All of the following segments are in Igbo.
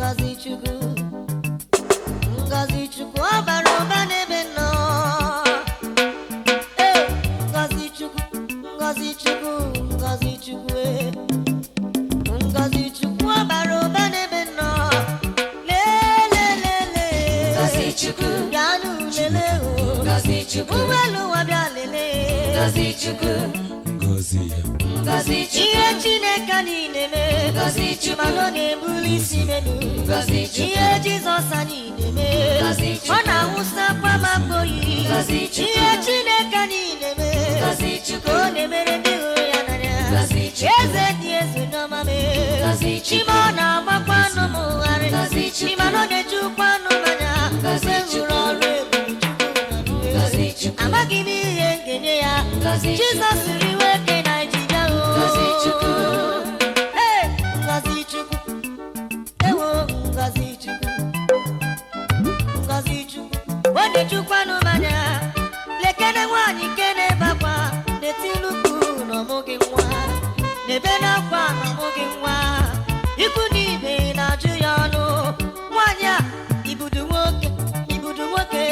Ngọzi Chukwu, ngọzi Chukwu, ọ bara ụba n'ebe nọ. Ee, ngọzi Chukwu, ngọzi Chukwu, ngọzi Chukwu, ee. Ngọzi Chukwu, ọ bara ụba n'ebe nọ. Lelelele. Ngọzi Chukwu. Bịanụ lelee o. Ngọzi Chukwu. Ụgbọelu ụwa bịa lelee. Ngọzi Chukwu. Ngọzi ya. Ngọzi Chukwu. Ihe Chineke anyị na-eme. Ngọzi Chukwu. Mana ọ na-ebuli isi menu. Ngọzi Chukwu. Ihe Jizọs anyị na-eme. Ngọzi Chukwu. Ọ na-awụsa akwa ma mgboyi. Ngọzi Chukwu. Ihe Chineke anyị na-eme. Ngọzi Chukwu. Ka ọ na-emere ndị hụrụ ya n'anya. Ngọzi Chukwu. Eze dị eze n'ọma mee. Ngọzi Chukwu. Chima ọ na-agbakwa anụ m ụgharị. Ngọzi Chukwu. Chima na ọ na-ejukwa anụ m anya. Ngọzi Mgbe m hụrụ Chukwu. ọrụ ebube Chukwu na Ngọzi Chukwu. amaghị m ihe m ga-enye ya. Ngọzi Chukwu. Jizọs riwe ke Naịjirịa o. Ngọzi Chukwu. Ee, ngọzi Chukwu. Ewo, ngọzi Chukwu. Ngọzi Chukwu. Ọ na-ejukwanụ m anya. Lekene nwaanyị nke na-ebe akwa na-eti nnukwu na ọmụghị nwa. Na-ebe n'akwa na ọmụghị nwa. Ikwu na ibe na-ajụ ya ọnụ. Nwaanyị a, ibudu nwoke, ibudu nwoke,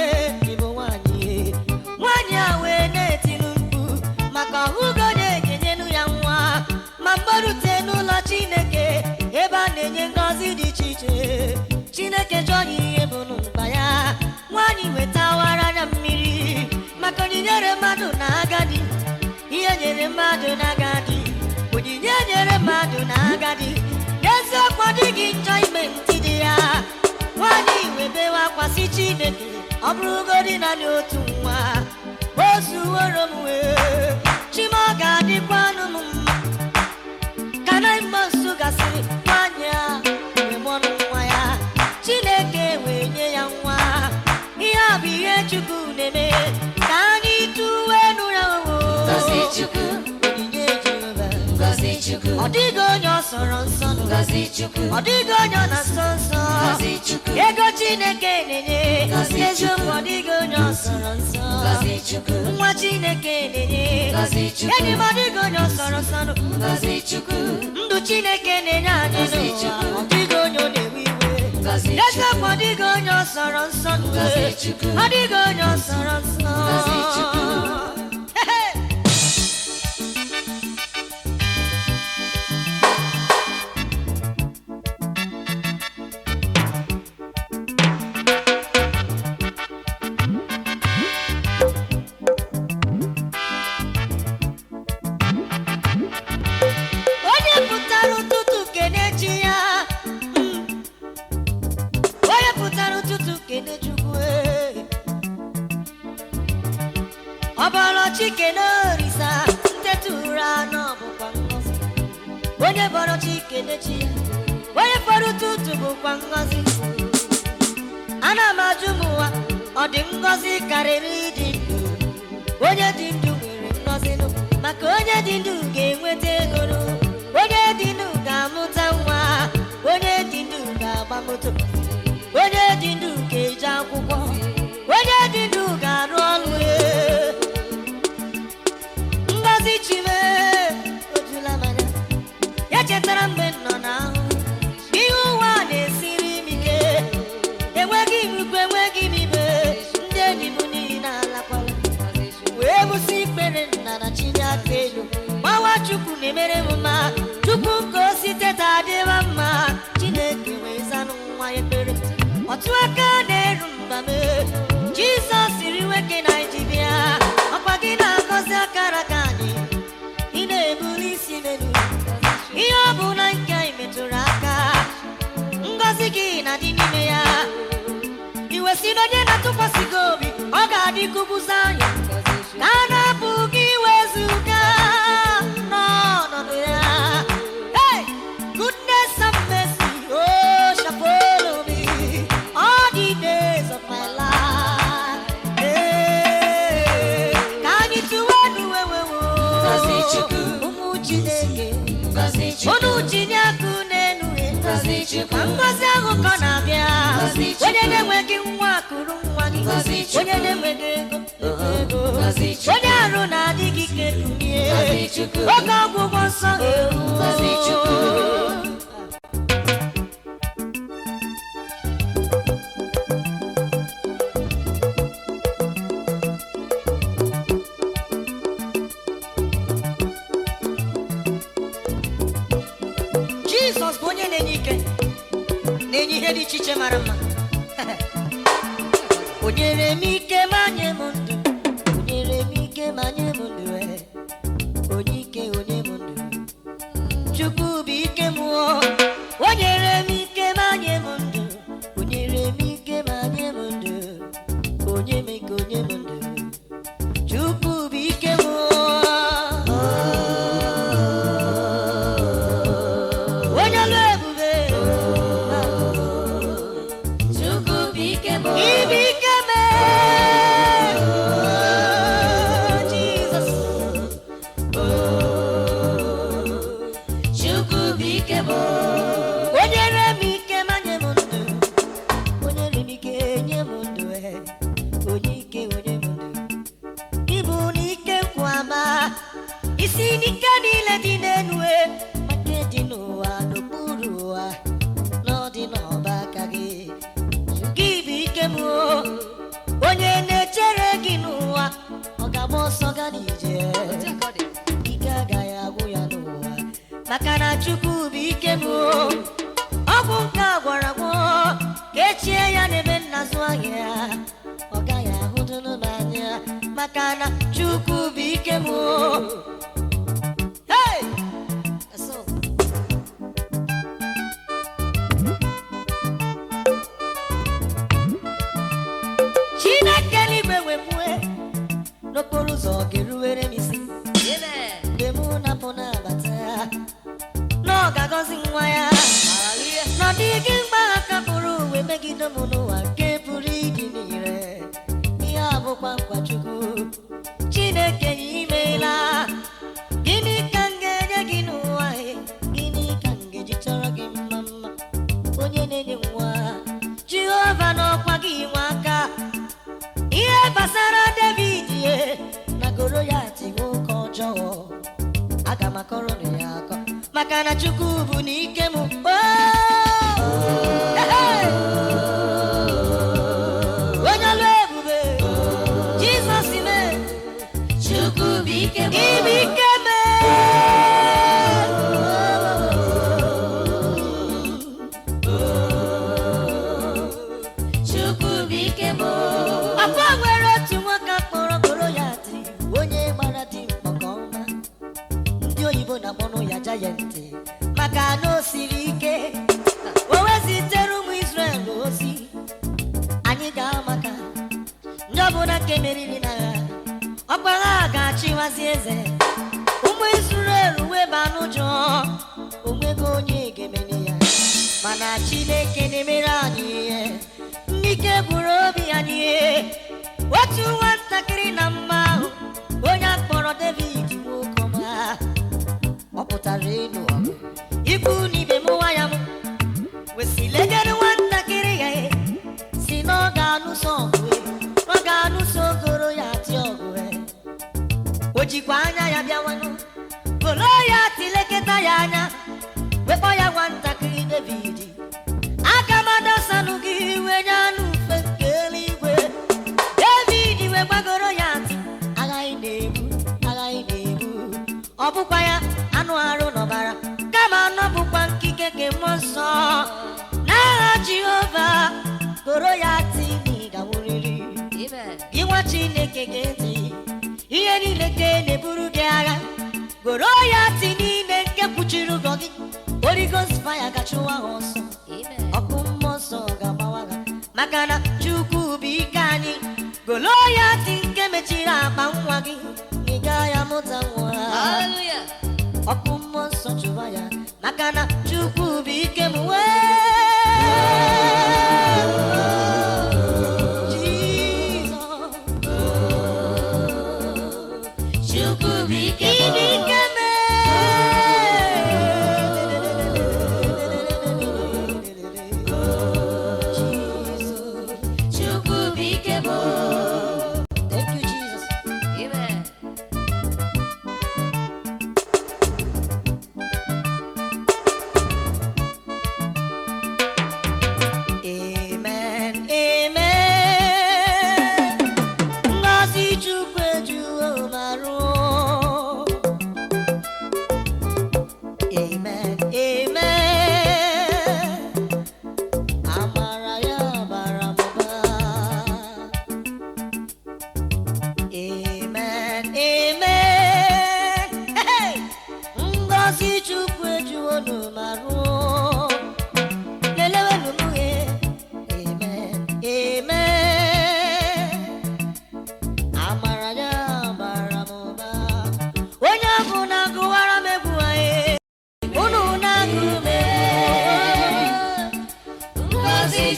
ibu nwaanyị. Nwaanyị a wee na-etinu mkpu maka ọhụgo onye ga-enyenu ya nwa. Ma mgbe o rute n'ụlọ Chineke, ebe a na-enye ngọzi dị iche iche, Chineke jụọ ya ihe bụ n'ụba ya. Nwaanyị wetawara anya mmiri maka onyinye mmadụ na agadi. Ihe nyere mmadụ na agadi, onyinye nyere mmadụ na agadi. N'eziokwu, ọ dịghị njọ ime ntị dị ya. Nwaanyị webewe akwa sị Chineke, ọ bụrụgodị naanị otu nwa, o zuworo m wee chima ọ ga-adịkwanụ m mma. Ka 9 months gasịrị, nwaanyị a wee mụọnụ nwa ya. Chineke wee nye ya nwa. Ihe a bụ ihe Chukwu na-eme. Ka anyị tụwe nụra owo. Ngọzi Chukwu. Onyinye Jehova. Ngọzi Chukwu. Ọ dịghị onye ọ sọrọ nsọ nụ. Ngọzi Chukwu. Ọ dịghị onye ọ na-asọ nsọ. Ngọzi Chukwu. Ego Chineke na-enye. Ngọzi Eziokwu, Chukwu. ọ dịghị onye ọ sọrọ nsọ. Ngọzi Chukwu. Nwa Chineke na-enye. Ngọzi Chukwu. Enyi m, ọ dịghị onye ọ sọrọ nsọ nụ. Ngọzi Chukwu. Ndụ Chineke na-enye anyị Ngọzi n'ụwa, Chukwu. ọ dịghị onye ọ na-ewe iwe. Ngọzi Eziokwu, Chukwu. ọ dịghị onye ọ sọrọ nsọ nụ. Ngọzi Chukwu. Ọ dịghị onye ọ sọrọ nsọ. Ngọzi Chukwu. Hey, hey. Onye pụtara ụtụtụ kene chi ya. Onye pụtara ụtụtụ kene Chukwu, ee. Ọ bọrọ chi kene orisa ntetụ ụra na ọ bụkwa ngọzi. Onye bọrọ chi kene chi ya. Onye fọrọ ụtụtụ bụkwa ngọzi. Ana m ajụ m ụwa, ọ dị ngọzi karịrị ịdị ndụ? Onye dị ndụ nwere ngọzi nụ, maka onye dị ndụ ga-enweta ego nụ. Onye dị ndụ ga-amụta nwa. Onye dị ndụ ga-agba moto. Onye dị ndụ ga-eje akwụkwọ. Onye dị ndụ ga-arụ ọrụ ee. Ngọzi chime ojula manya ya chetara mgbe m nọ n'ahụ. Ihe ụwa na-esiri m ike, enweghị m ikwu, enweghị m ibe. Ndị enyi m niile alakwala, wee kwụsị ikpere nna na chi aka elu gbawa. Chukwu na-emere m mma, Chukwu ka o site taa dịwa mma. Chineke wee zanụ nwa ekpere otu aka na-eru mba m. Jizọs siri nwoke Naijiria, ọkwa gị na-agọzi akara aka anyị, ị na-ebuli isi menu. Ihe ọ bụ na nke anyị metụrụ aka, ngọzi gị na-adị n'ime ya. Iwe si na onye na-atụkwasị gị obi, ọ ga-adị kukwuzi anya ka a na-apụ gị wezuga n'ọnọdụ ya. Hey! Goodness and mercy, oh, shall follow me all the days of my life. Hey! Ka anyị tụwa n'uwewewo. Ngọzi Chukwu. Ụmụ Chineke. Ngọzi Chukwu. Unu tinye akụ n'elu ya. Ngọzi Chukwu. Ma ngọzi ahụ ka ọ na-abịa. Ngọzi Chukwu. Onye na-enweghị nwa kụrụ nwa gị. Ngọzi Chukwu. Onye na-enweghị ego, ego. Ngọzi Chukwu. Onye arụ na-adịghị ike kunie. Ngọzi Chukwu. Oge ọgwụgwọ nsọ ewu. Ngọzi Chukwu. Ihe dị iche iche mara mma. O nyere m ike ma nye m ndụ, o nyere m ike ma nye m ndụ, onye ike onye m ndụ. Chukwu bụ ike m o. O nyere m ike ma nye m ndụ, o nyere m ike ma nye m ndụ, onye m ike onye m ndụ. Chukwu bụ ike m o. Onye ọlụ ebube. Chukwu bụ ike m. Ibe ike m. Jizọs. Chukwu bụ ike m. O nyere m ike ma nye m ndụ, o nyere m ike nye m ndụ, onye ike onye m ndụ. Ịbụ n'ike kwama isi n'ike niile dị n'elu, ma nke dị n'ụwa n'okpuru ụwa na ọ dị n'ọba aka gị. Gị bụ ike m o. Onye na-echere gị n'ụwa ọ ga-agba ọsọ gaa n'ije, ike agaghị agwụ ya n'ụwa, maka na Chukwu bụ ike m o. Ọgwụ nke a gwara gwọ ka echie ya n'ebe nnazụ ahịa, ọ gaghị ahụdụnụ m anya, maka na Chukwu bụ ike m o. Hey! That's all. Chineke n'igwe wepụe n'okporo ụzọ ga-eruwere m isi. Amen. Mgbe mụ na-apụ na-abata na ọ ga-agọzi nwa ya. Hallelujah. Na ọ dịghị mgbaghaka pụrụ uwe megide m n'ụwa nke pụrụ ịdị n'ire. Ihe a bụkwa nkwa Chukwu. Chineke ya imeela. Gịnị ka m ga-enye gị n'ụwa e? Gịnị ka m ga-eji chọrọ gị mma mma? Onye na-enye nwa, Jehova n'ọkwa gị nwe aka. Ihe gbasara David ye na Goliat nwoke ọjọọ, aga m akọrọ na ya akọ, maka na Chukwu bụ n'ike m. Oh! Hey! Onye ọlụ ebube, Jizọs mee. Chukwu bụ ike m. Ibe ike mee. Chukwu bụ ike m. Afọ nwere otu nwoke akpọrọ Goliat, onye gbara dimkpa nke ọma. Ndị oyibo na-akpọnụ ya giant, maka na o siri ike. O wezitere ụmụ Izrel ozi, anyị ga-amaka ndị ọbụla nke meriri n'agha, ọkwa ha ga-achịwazi eze. Ụmụ Izrel wee baa n'ụjọ, onwego onye ga-emeli ya, mana Chineke na-emere anyị ihe n'ike gwụrụ obi anyị ihe. Otu nwatakịrị na mma ahụ, onye akpọrọ David, nwoke ọma, ọ pụtara ịlụ ọgụ. Ikwu na ibe m nwa ya m wesilegere nwatakịrị ya, si na ọ ga-anụso ọgụ, ọ ga-anụso ogoro ya atị ọgụ. O jikwa anya ya bịawanụ golo ya tilekọta ya anya, wekpọ ya nwatakịrị David, aga m adasanụ gị wee nye anụ ufe nke eluigwe. David wee gbagoro ya ntị, aghaghị na-egbu, aghaghị na-egbu, ọ bụkwa ya anụ arụ n'ọbara, kama na ọ bụkwa nkike nke mmụọ nsọ n'agha Jehova. Goro ya ntị na ị ga-anwụrịrị. Amen. Gị nwa Chineke, gee ntị, ihe niile ka e na-eburu gị agha, goro ya ntị niile nke kpuchiri ụgọ gị. Holy Ghost fire ga-achụwa ha ọsọ. Amen. Ọkụ mmụọ nsọ ga-agbawa ha, maka na Chukwu bụ ike anyị. Golo ya ntị nke mechiri akpa nwa gị, ị gaa ya mụta nwa. Hallelujah. Ọkụ mmụọ nsọ chụwa ya, maka na Chukwu bụ ike m wee. Jizọs. Chukwu bụ ike m. Ịdị ike mee. Jesus. Chukwu bụ ike m. Thank you, Jesus. Amen.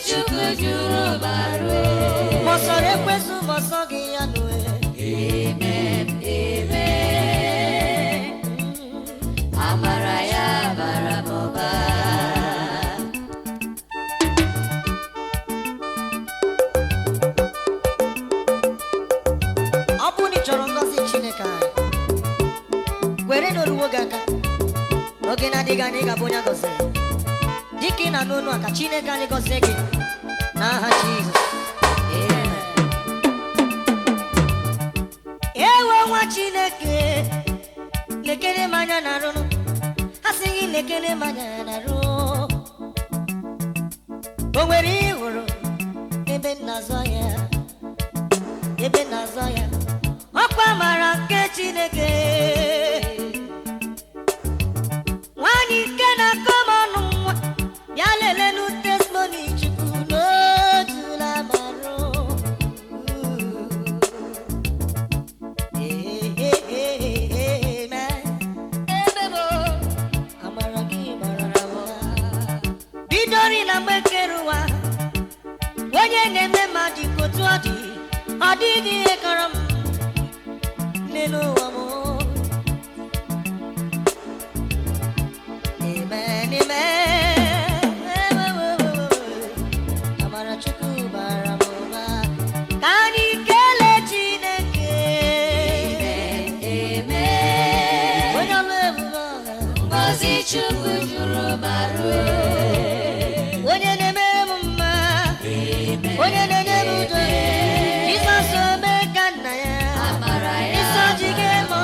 Chukwu juru m arụ. Ma ọ sọrọ ekwensu ma ọ sọ gị ya nụ. Amen, amen. Amara ya bara m ụba. Ọ bụrụ na ị chọrọ ngọzi Chineke anyị, were na oruwo gị aka. N'oge na-adịghị anya, ị ga-abụ onye a gọziri. Dịka ị na-anụ olu a, ka Chineke anyị gọzie gị n'aha Jizọs. Amen. Ewe nwa Chineke, lekere m anya na arụrụ a sị gị, lekere m anya na arụ. O nwere ihe ị hụrụ ebe m na-azọ ya, ebe na-azọ ya? Ọkwa mara nke Chineke. Nwanyị nke na-akọ m ọnụ nwa bịa lelenu testimony Chukwu n'ojula marụ. Amen. Ebe m o. Amara gị mara ụwa bidori na mgbe kere ụwa. Onye na-eme mmadụ ka otu ọ dị, ọ dịghị ihe kọrọ m n'elu ụwa m. Amen, amen. Amara Chukwu bara m ụba. Ka anyị kelee Chineke. Amen. Onye ọma, ebube ọha. Ngọzi Chukwu juru m arụ. Onye na-emere m mma, onye na-enye m udo, Jizọs, ome ka nna ya. Amara ya Ịsọ ji gị ma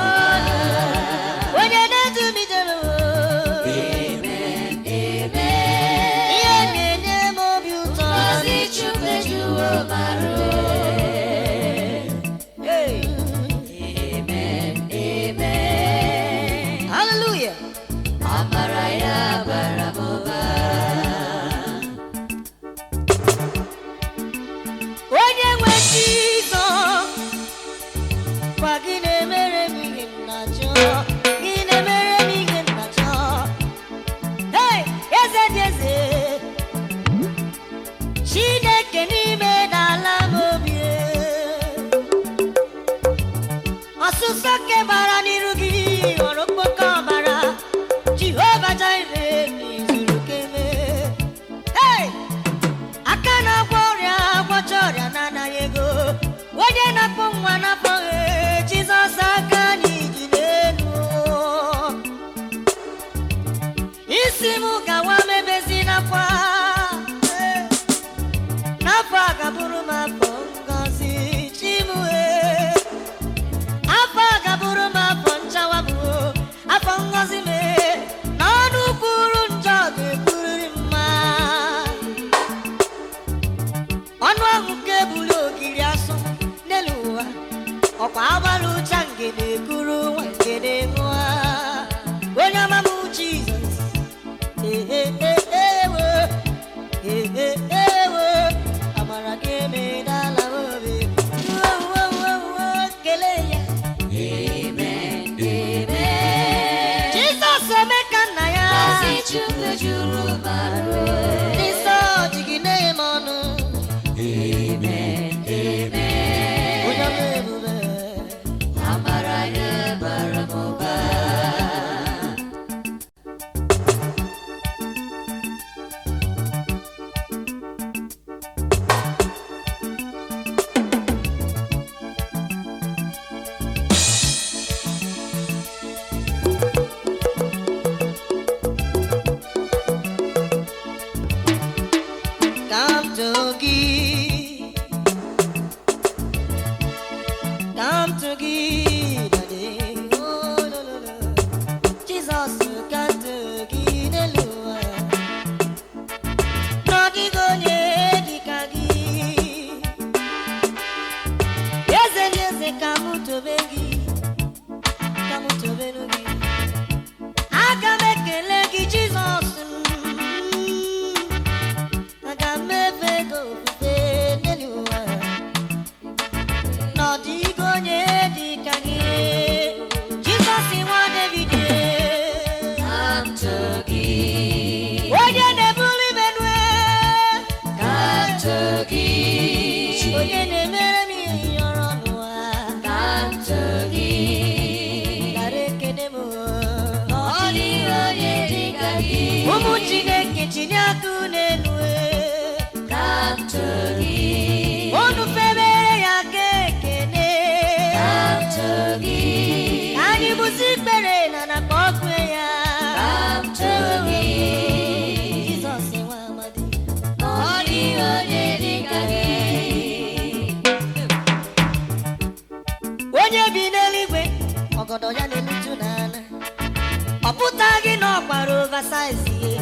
oversize ye.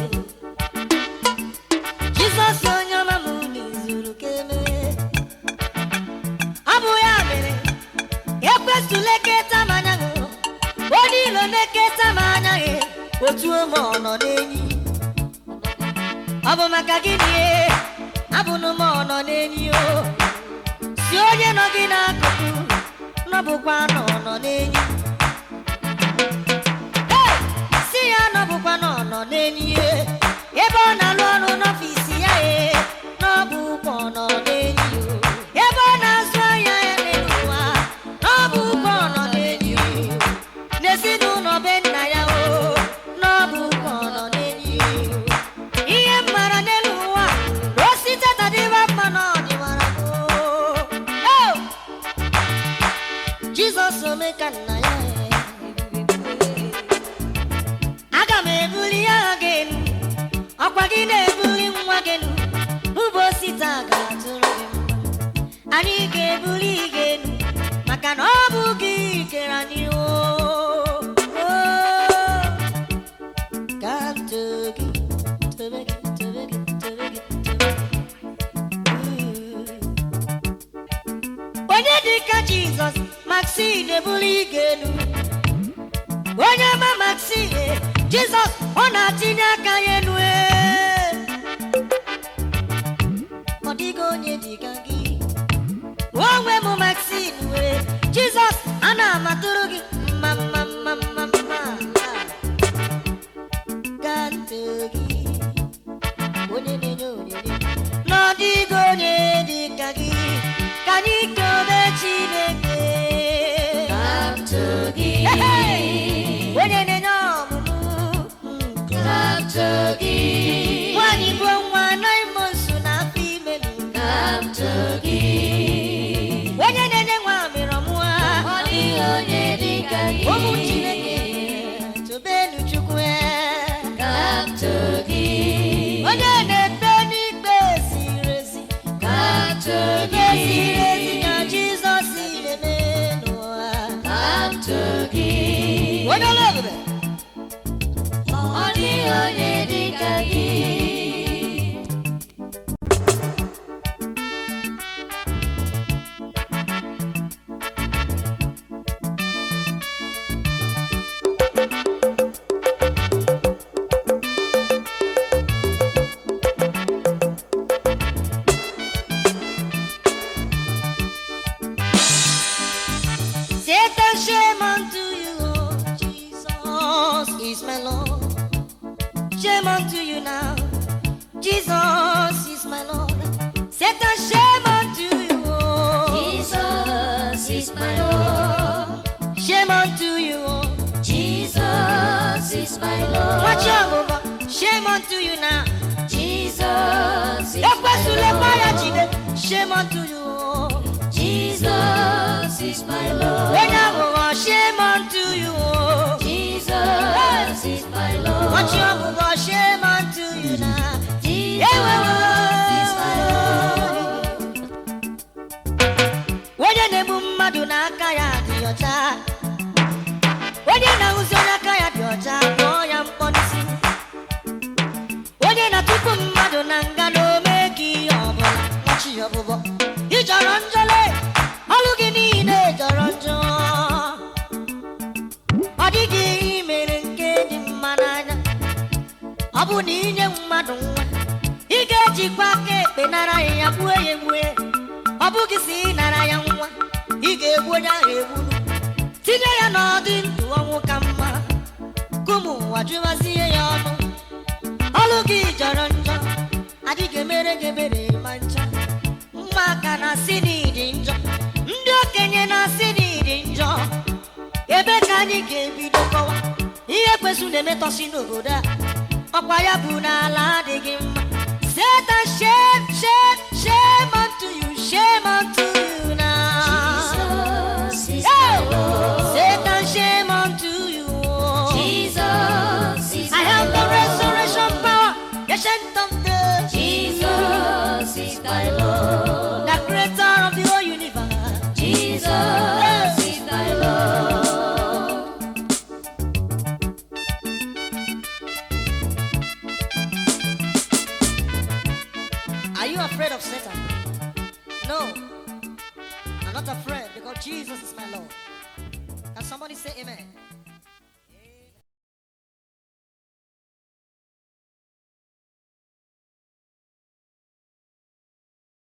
Jizọs onye ọma m n'izuru ka emee. Ọ bụ ya mere ekwesịla eketa m anya gị, onye ilo na-eketa m anya gị, otu ụmụ ọ nọ n'enyi. Ọ bụ maka gịnị e? Abụnụ m ọ nọ n'enyi o. Si onye nọ gị n'akụkụ nọbụkwa nọ nọ n'enyi. Hey! Si ya nọbụkwa nọ nọ n'enyi e. Ebe ọ na-alụ ọrụ n'ọfịs ya e, n'ọbụkwa ọ nọ n'enyi o. Ebe ọ na-azụ ahịa ya n'elu ụwa, n'ọbụkwa ọ nọ n'enyi o. N'ezinụlọ be nna ya o, n'ọbụkwa ọ nọ n'enyi o. Ihe m mara n'elu ụwa, na osisi tadịba mma na ọ dịwara gboo. Oh! Jizọs ome ka nna ya e. Aga m ebuli ya gị elu, ọkwa gị na-ebuli nwa gị elu, ụbọ osisi a ga-atụrụ gị mma. Anyị ga-ebuli gị elu, maka na ọ bụ gị kere anyị o. O. Ka m too gị, tobe gị, tobe gị, tobe gị, tobe gị. Onye dị ka Jizọs, Maxine ebuli gị elu. Onye ọma Maxine, Jizọs ọ na-atinye aka ya elu ee. Ọ dịghị onye dị ka gị. Onwe m Maxine wee, Jizọs a na-amatụrụ gị mma mma mma mma mma. Ka ntị gị, onye na-enye onyinye. Na ọ dịghị onye dị ka gị, ka anyị kele Chineke. Ka m too gị. Hey! Onye na-enye ọmụmụ. Ka m too gị. Nwaanyị bụ nwa 9 months n'afọ ime nụ. Ka m too gị. Onye na-enye nwa amịrị ọmụa. Ọ dịghị onye dị ka gị. Ụmụ Chineke, tobenu Chukwu. Ka m too gị. Onye na-ekpe n'ikpe ziri ezi. Ka m too Ikpe gị. ziri ezi ka Jizọs na-eme n'ụwa. Ka m too gị. Onye ọrụ ebube. Ọ dịghị onye dị ka gị. Satan, shame unto you, oh, Jesus is my Lord. Shame unto you now, Jesus is my Lord. Satan, shame unto you, oh. Jesus is my Lord. Shame unto you, oh. Jesus is my Lord. Watch your move, shame unto you now. Jesus is my Ekwesịla ya Lord. jide, shame unto you, oh. Jesus is my Lord. Onye aghụghọ, shame unto you, oh. Jesus is my Lord. Watch your move, shame unto you now. Jesus is my Lord. Onye na-egbu mmadụ n'aka ya dị ọcha, onye na-ahụzi onye aka ya dị ọcha kpọọ ya mkpọ n'isi, onye na-atụpụ mmadụ na nga na ome gị ihe ọbụla nwachi ọbụbọ ị jọrọ njọle, ọlụ gị niile jọrọ njọ. Ọ dịghị ihe i mere nke dị mma n'anya. Ọ bụ na inye mmadụ nwa, ị ga-ejikwa aka ekpe nara ya ya gbuo ya egbue. Ọ bụghị si ị nara ya nwa, ị ga-egbu onye ahụ egburu, tinye ya n'ọdị ndụ ọnwụ ka mma kụmụ ụwa jụwazie ya ọnụ. Ọlụ gị jọrọ njọ, adịghị emere gị ebere ma ncha. Ụmụaka na-asị na ịdị njọ, ndị okenye na-asị na ịdị njọ. Ebe ka anyị ga-ebido kọwa ihe kwesịrị na-emetọsi n'obodo a? Ọkwa ya bụ n'ala adịghị mma. Satan, shame, shame, shame unto you, shame unto you now. Jesus is Hey! my Lord. Satan, shame unto you. Jesus is I my have the Lord. resurrection power, the strength of the Jesus is my Lord. the creator of the whole universe. Jesus is my Lord. Are you afraid of Satan? No. I'm not afraid because Jesus is my Lord. Can somebody say amen?